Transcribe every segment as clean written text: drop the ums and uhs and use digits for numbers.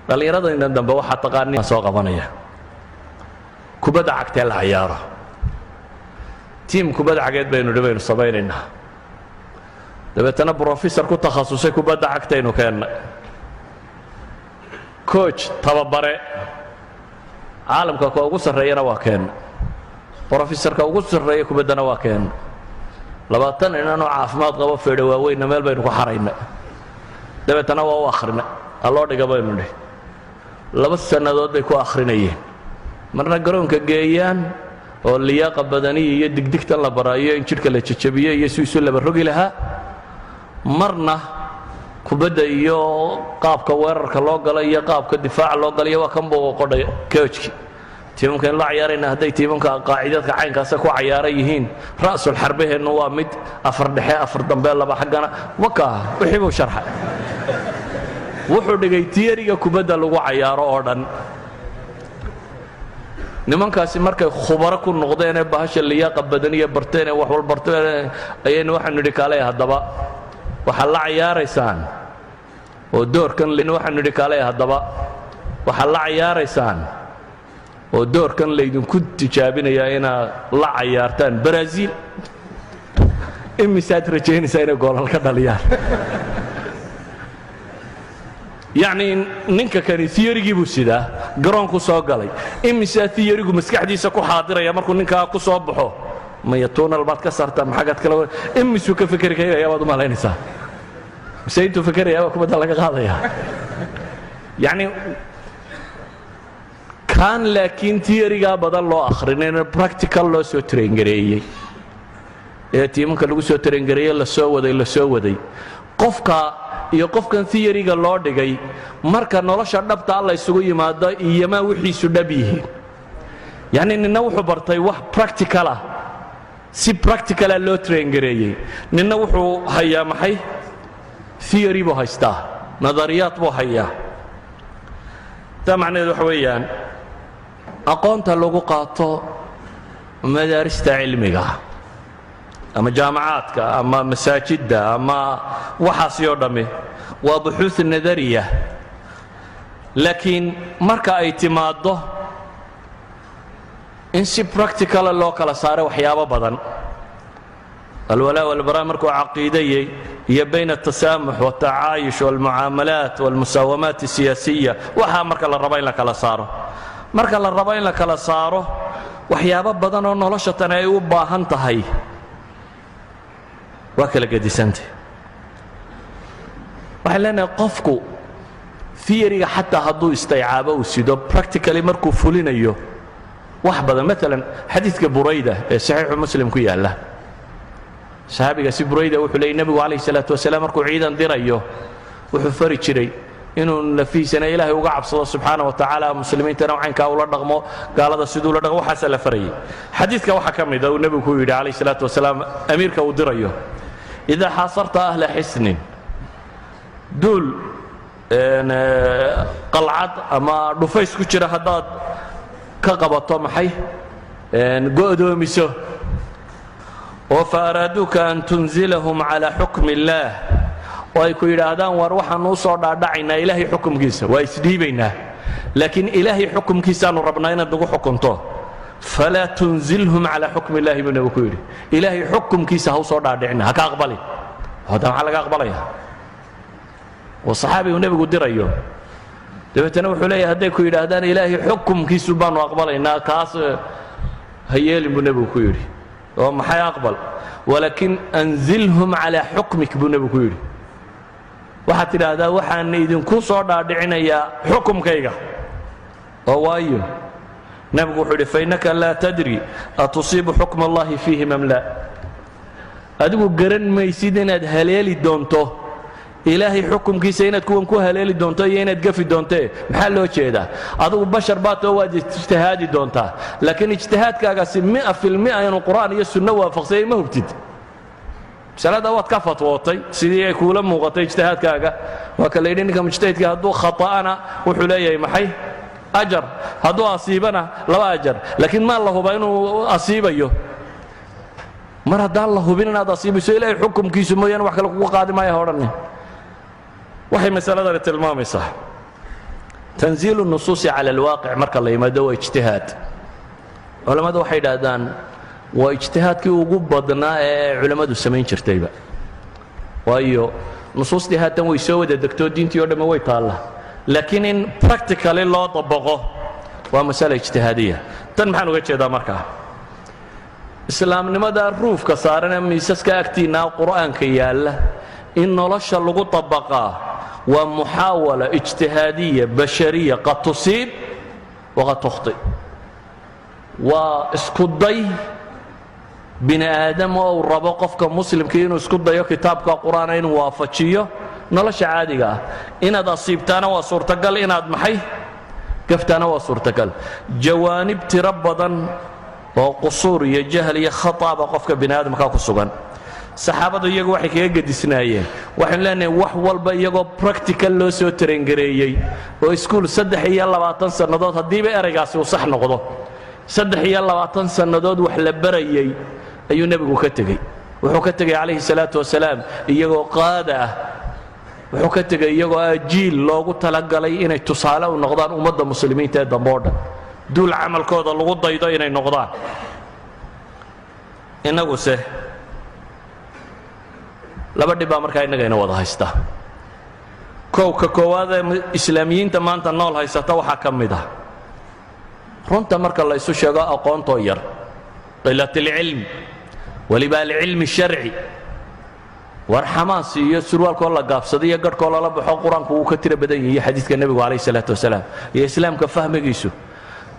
Dhallinyaradayna dambe waxaa taqaani soo qabanaya kubadda cagtee la cayaaro. Team kubadda cageed baynu dhi baynu samaynaynaa. Dabeetana professor ku takhasusay kubadda cagtaynu keennay, coach, tababare caalamka ka ugu sarreeyana waa keennay, professorka ugu sarreeya kubaddana waa keennay. 20 inanoo caafimaad qabo, feedha waaweynna meel baynu ku xaraynay. Dabeetana waa u akhrinay, haloo dhiga baynu nidhi. 2 sannadood bay ku akhrinayeen, marna garoonka geeyaan oo liyaaqa badaniya iyo digdigtan la baraayo, in jidhka la jajabiyo iyo si isu laba rogi lahaa, marna kubadda iyo qaabka weerarka loo gala iyo qaabka difaaca loo galayo. Waa kan buu qodhay coachki. Tiimamka in la cayaarayna hadday tiimamka qaacidadka caynkaasa ku cayaaran yihiin, ra'sul xarbaheennu waa mid afar dhexe, afar dambe, laba xaggana wakaa. Wixii buu sharxay, wuxuu dhigay theoryga kubadda lagu cayaaro oo dhan. Nimankaasi markay khubaro ku noqdeenee bahasha liyaaqa badaniya barteen ee wax wal barteen, ayaynu waxaanu nidhi, "Kaalay haddaba, waxaad la cayaaraysaan oo doorkan." Waxaanu nidhi, "Kaalay haddaba, waxaad la cayaaraysaan oo doorkan laydinku tijaabinayaa inaad la cayaartaan Brazil. Imisaad rajaynaysaa inay goolal ka dhaliyaan?" Yacni ninka kani theorygii buu sidaa, garoonku soo galay. Imisaa theorygu maskaxdiisa ku xaadiraya markuu ninkaa ku soo baxo? Maya, tunnel baad ka saartaa, maxagaad kale? Imisuu ka fekeri karaya baad u malaynaysaa? Mise intuu fekeraya baa kubadda laga qaadaya? Yacni kaan laakiin theorygaa badan loo akhrinayna, practical loo soo traingareeyey ee tiimanka lagu soo traingareeyey, la soo waday, la soo waday, qofka iyo qofkan theoryga loo dhigay, marka nolosha dhabta alla isugu yimaado, iyomaa wixiisu dhab yihiin? Yacni ninna wuxuu bartay wax practical ah, si practicala loo traingareeyey. Ninna wuxuu hayaa maxay? Theory buu haystaa, nadariyaad buu hayaa. Taa macnaheedu waxa weeyaan, aqoonta lagu qaato madaarista cilmiga ama jaamacaadka ama masaajidda ama waxaasi oo dhammi waa buxuuth nadariya, laakiin marka ay timaaddo in si practicala loo kala saaro waxyaabo badan, alwalaa walbaraa markuu caqiidayey iyo bayna altasaamux waltacaayush walmucaamalaat walmusaawamaat asiyaasiya, waxaa marka la rabo in la kala saaro, marka la rabo in la kala saaro waxyaabo badan oo nolosha tani ay u baahan tahay, waa kala gedisantay. Waxaan leenahay, qofku theoryga xataa hadduu istaycaabo uu sido, practically markuu fulinayo wax badan. Maalan xadiidka Burayda ee Saxiixu Muslim ku yaalla, saxaabigaasi Burayda wuxuu leeyay, nebigu calayhi salaatu wasalaam markuu ciidan dirayo wuxuu fari jiray inuu nafihiisana Ilaahay uga cabsado subxaana wa tacaala, muslimiintana caynkaa ula dhaqmo, gaalada siduu la dhaqmo, waxaasaa la farayay. Xadiidka waxaa ka mid a uu nebigu ku yidhi calayhi salaatu wasalaam amiirka uu dirayo: "إذا حاصرت أهل حصن", duul qalcad ama dhufays ku jira haddaad ka qabato, maxay, go'doomiso, oo فأرادوك أن تنزلهم على حكم الله, oo ay ku yidhaahdaan, "War, waxaanu u soo dhaadhacaynaa Ilaahay xukumkiisa, waa isdhiibaynaa, laakiin Ilaahay xukumkiisaanu rabnaa inaad nagu xukunto," فلا تنزلهم على حكم الله, buu nebigu ku yidhi. Ilaahay xukumkiisa ha u soo dhaadhicina, ha ka aqbalin. Hadda maxaa laga aqbalaya? Oo saxaabigu nebigu dirayo. Dabeetana wuxuu leeyahay, hadday ku yidhaahdaan, "Ilaahay xukumkiisu baanu aqbalaynaa," kaas ha yeelin, buu nebigu ku yidhi. Oo maxay aqbal? "ولكن أنزلهم على حكمك," buu nebigu ku yidhi. Waxaad tidhaahdaa, "Waxaan idinku soo dhaadhicinayaa xukumkayga." Oo waayo, nebigu wuxuu yidhi, "فإنك لا تدري أتصيب حكم الله فيهم أم لا." Adigu garan maysid inaad haleeli doonto Ilaahay xukumkiisa, inaad kuwan ku haleeli doonto iyo inaad gafi doontee. Maxaa loo jeedaa? Adigu bashar baatoo, waad ijtihaadi doontaa, laakiin ijtihaadkaagaasi 100% inuu Qur'aan iyo sunno waafaqsanyay ma hubtid. Masalada waad ka fatwootay sidii ay kuula muuqatay ijtihaadkaaga. Waa ka la yidhi, ninka mujtahidka hadduu khata'ana wuxuu leeyahay maxay? Ajar. Hadduu asiibana laba ajar. Laakiin maa la hubaa inuu asiibayo? Mar haddaan la hubin inaad asiibayso, Ilaahay xukumkiisu mooyaane wax kale kugu qaadi maaya ha odhanin. Waxay masaladani tilmaamaysaa تنزيل النصوص على الواقع marka la yimaado waa ijtihaad. Culammadu waxay idhaahdaan waa ijtihaadkii ugu badnaa ee culammadu samayn jirtayba, waayo nusuustii haatan way soo wada degtoo, diintii o dhamme way taalla, laakiin in practically loo dabaqo waa masala ijtihaadiya. Tan maxaan uga jeedaa markaa? Islaamnimada ruufka saaran ee miisaska agtiinaa Qur'aanka yaalla in nolosha lagu dabaqaa waa محاولة اجتهادية بشرية، قد تصيب وقد تخطئ. Waa isku day bini aadam oo uu rabo qofka muslimkii inuu isku dayo kitaabka Qur'aana inuu waafajiyo nolosha caadiga ah. Inaad asiibtaana waa suurtagal, inaad maxay gaftaana waa suurtagal. Jawaanib tiro badan oo qusuur iyo jahl iyo khata'ba qofka bini aadamka ku sugan. Saxaabadu iyagu waxay kaga gedisnaayeen, waxaynu leenahay, wax walba iyagoo practical loo soo train-gareeyey oo iskuul 23 sannadood, haddiiba eraygaasi uu sax noqdo, 23 sannadood wax la barayay ayuu nebigu ka tegey. Wuxuu ka tegey calayhi salaatu wasalaam iyagoo qaada ah. Wuxuu ka tegey iyagoo ah jiil loogu talagalay inay tusaale u noqdaan ummadda muslimiinta ee dambe oo dhan, duul camalkooda lagu daydo inay noqdaan. Innaguse laba dhib baa markaa innagayna wada haysta. Kow, ka koowaad ee islaamiyiinta maanta nool haysata waxaa ka mid ah, runta marka la isu sheego, aqoontoo yar، قلة العلم، weliba العلم الشرعي. War xamaas iyo surwaalkoo la gaabsaday iyo garhkoo lala baxo, Qur-aanku wuu ka tiro badan yahiy, xadiidka nebigu calayh salaatu wasalaam iyo islaamka fahmigiisu.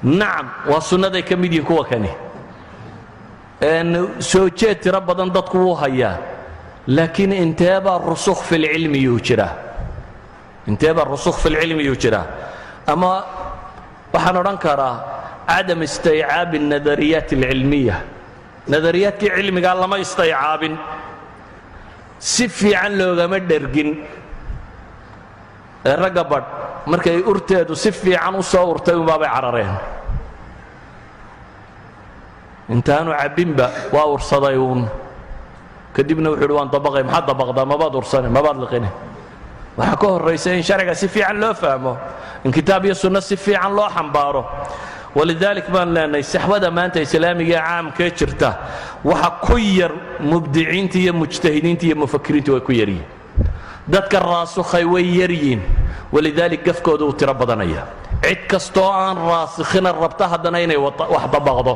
Nacam, waa sunnaday ka mid yihiin kuwa kani. Soo jeed tiro badan dadku wuu hayaa, laakiin inteebaa رسوخ في العلم yuu jiraa? Inteebaa رسوخ في العلم yuu jiraa? Ama waxaan odhan karaa عدم استيعاب النظريات العلمية. Nadariyaadkii cilmigaa lama istaycaabin, si fiican loogama dhergin. Ee ragga badh markay urteedu si fiican u soo urtay unbaabay carareen. Intaanu cabbinba waa ursaday uun, kadibna wuxuu uhi: "Waan dabaqay." Maxaad dabaqdaa? Mabaad ursane, mabaad liqine. Waxaa ka horraysa in sharciga si fiican loo fahmo, in kitaab iyo sunno si fiican loo xambaaro. ولذلك baan leenahay, saxwada maanta islaamiga ee caamkee jirta waxa ku yar mubdiciinta iyo mujtahidiinta iyo mufakiriinta. Way ku yaryihiin dadka raasukhay, way yaryihiin. ولذلك gafkooda uu tiro badanaya. Cid kastoo aan raasikhina rabta haddana inay wax dabaqdo,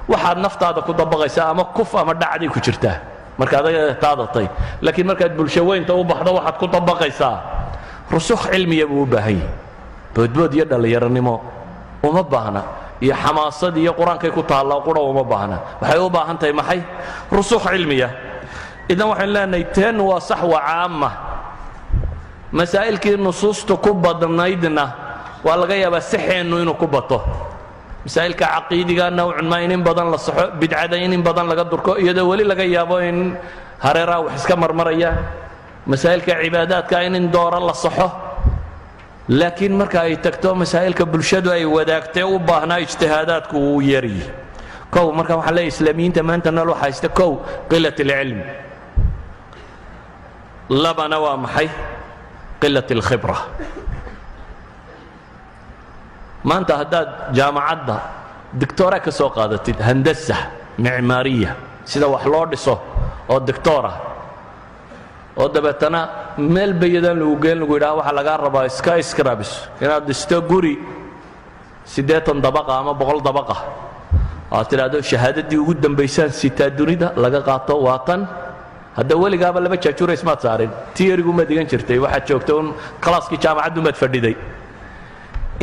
waxaad naftaada ku dabaqaysaa ama kuf ama dhacday ku jirtaa marka adaga taadatay, laakiin markaad bulsho weynta u baxdo, waxaad ku dabaqaysaa رسوخ cilmiya buu u baahan yahay. Boodbood iyo dhallinyaronimo uma baahna, iyo xamaasad iyo Qur-aankay ku taalla qura uma baahna. Waxay u baahan tahay maxay? رسوخ cilmiya. Idan waxaynu leenahay teen waa صحوة عامة. Masaa'ilkii nusuusta ku badnaydna waa laga yaabaa saxeennu inuu ku bato. Masaa'ilka caqiidiga nawcun maa in badan la saxo, bidcada in badan laga durko, iyadoo weli laga yaabo in hareeraha wax iska marmarayaan, masaa'ilka cibaadaadka in dooro la saxo, laakiin marka ay tagto masaa'ilka bulshadu ay wadaagtee u baahnaa ijtihaadaadku, wuu yaryi. Kow, marka waxaan leeyahy, islaamiyiinta maanta nool waxa haysta, kow، قلة العلم. Labana waa maxay? قلة الخبرة. Maanta haddaad jaamacadda doctora ka soo qaadatid، هندسة معمارية، sida wax loo dhiso oo doctora, oo dabeetana meel bayadan lagu geen, lagu yidhaha waxaa lagaa rabaa skyscrapers inaad dhisto, guri 80 dabaqa ama 100 dabaqa, aad tidhaahdo shahaadadii ugu dambaysaan sitaa dunida laga qaato waa tan. Hadda weligaaba laba jaajuura ismaad saarin, theory-gumaad dhigan jirtay, waxaad joogta un class-kii jaamacaddumaad fadhiday.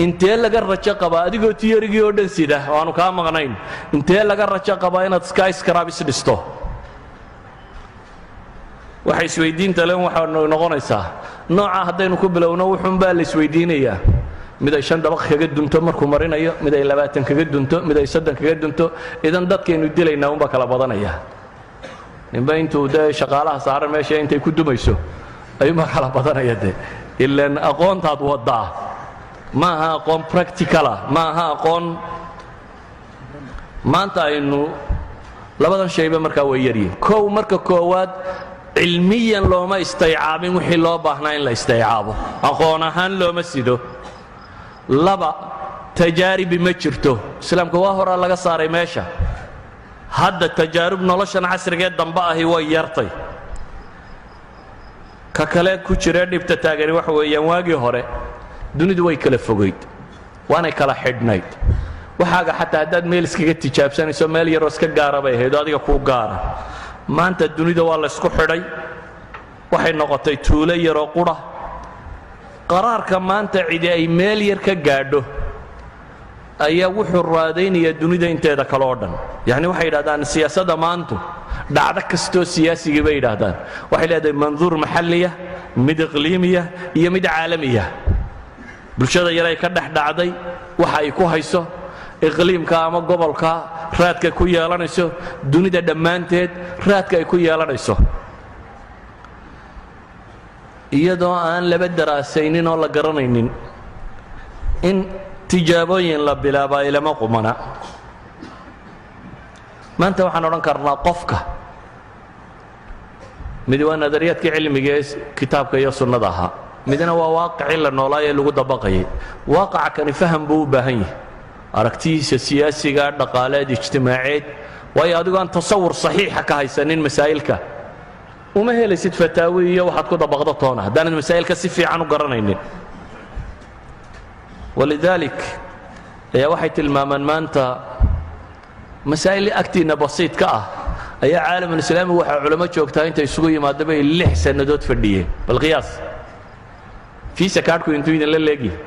Intee laga rajo qabaa, adigoo theory-gii oo dhan sida oo aanu kaa maqnayn, intee laga rajo qabaa inaad skyscrapers dhisto? Waxa isweydiinta len waxaanu noqonaysaa nooca haddaynu ku bilowno, wuxuunbaa la isweydiinayaa mid ay 5 dabaq kaga dunto markuu marinayo, mid ay 20 kaga dunto, mid ay 30 kaga dunto. Idan dadkaynu dilaynaa unbaa kala badanaya. Ninba intuu dee shaqaalaha saaran meesha intay ku dumayso ayuunbaa kala badanaya. De ilaan aqoontaad waddaa ma aha aqoon practical ah, ma aha aqoon maanta aynu. Labadan shayba markaa way yaryihin. Kow, marka koowaad, cilmiyan looma istaycaabin wixii loo baahnaa in la istaycaabo, aqoon ahaan looma sido. Laba, tajaaribi ma jirto. Islaamka waa horaa laga saaray meesha. Hadda tajaarub noloshan casrigee dambe ahi way yartay. Ka kale ku jiree dhibta taagani waxa weeyaan, waagii hore dunidu way kala fogayd, waanay kala xidhnayd. Waxaaga xataa haddaad meel iskaga tijaabsanayso, meel yaroo iska gaara bay ahayd oo adiga kuu gaara. Maanta dunida waa laysku xidhay, waxay noqotay tuulo yaroo qura. Qaraarka maanta cidi ay meel yar ka gaadho ayaa wuxuu raadaynayaa dunida inteeda kale oo dhan. Yacni waxay yidhahdaan, siyaasadda maantu, dhacdo kastoo siyaasigii bay yidhaahdaan, waxay leedahay manduur maxalliya, mid iqliimiya iyo mid caalamiya. Bulshada yar ay ka dhex dhacday waxa ay ku hayso, iqliimka ama gobolka raadka ku yeelanayso, dunida dhammaanteed raadka ay ku yeelanayso, iyadoo aan laba daraasaynin oo la garanaynin in tijaabooyin la bilaabaa ilama qumana. Maanta waxaan odhan karnaa qofka mid waa nadariyaadkii cilmiga ee kitaabka iyo sunnada ahaa, midna waa waaqicii la noolaayee lagu dabaqayay. Waaqaca kani faham buu u baahan yahay, aragtidiisa siyaasiga, dhaqaaleed, ijtimaaceed, waayo adigoo aan tasawur saxiixa ka haysanin masaa'ilka uma helaysid fataawi iyo waxaad ku dabaqdo toona, haddaanad masaa'ilka si fiican u garanaynin. ولذلك ayaa waxay tilmaamaan, maanta masaa'il agtiinna basiid ka ah ayaa caalamulislaami waxaa culamo joogtaa intay isugu yimaado bay 6 sannadood fadhiyeen. Bal qiyaas Visa cardku intuu idinla leegyahay,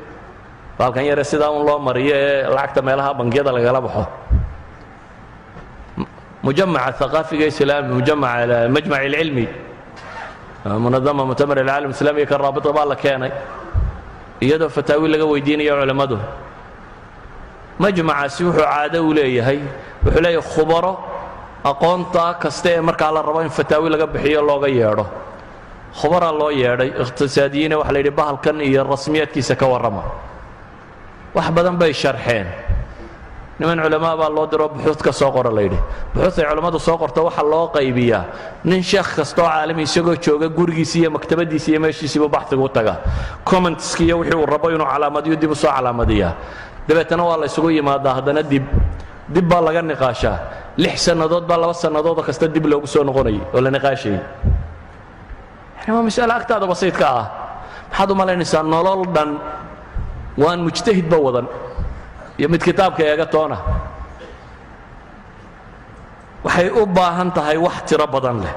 baalkan yare sidaa un loo mariyo ee lacagta meelaha bangiyada lagala baxo. Mujamaca thaqaafiga islaami, mujamaca majmac alcilmi, munadama mu'tamar alcaalam islaamiga ka raabita baa la keenay iyadoo fataawi laga weydiinayo culammadu. Majmacaasi wuxuu caado u leeyahay, wuxuu leeyahay khubaro aqoonta kasta ee markaa la rabo in fataawi laga bixiyo looga yeedho. Khubaraa loo yeedhay, iqtisaadiyiina. Waxa la yidhi, bahalkan iyo rasmiyaadkiisa ka warrama. Wax badan bay sharxeen. Niman culamaa baa loo diro, buxuud ka soo qora la yidhi. Buxuudtay culammadu soo qorto waxaa loo qaybiyaa nin sheekh kastoo caalami isagoo jooga gurigiisi iyo maktabadiisi iyo meeshiisiibuu baxsigu u tagaa, commentski iyo wixii uu rabo inuu calaamadiyo dib u soo calaamadiyaa. Dabeetana waa la isugu yimaadaa, haddana dib dib baa laga niqaashaa. 6 sannadood baa 2 sannadoodoo kasta dib loogu soo noqonayay oo la niqaashayay. Yani waa mas'ale agtaada basiidka ah. Maxaad u malaynaysaa nolol dhan waan mujtahidba wadan iyo mid kitaabka eega toona? Waxay u baahan tahay wax tiro badan leh.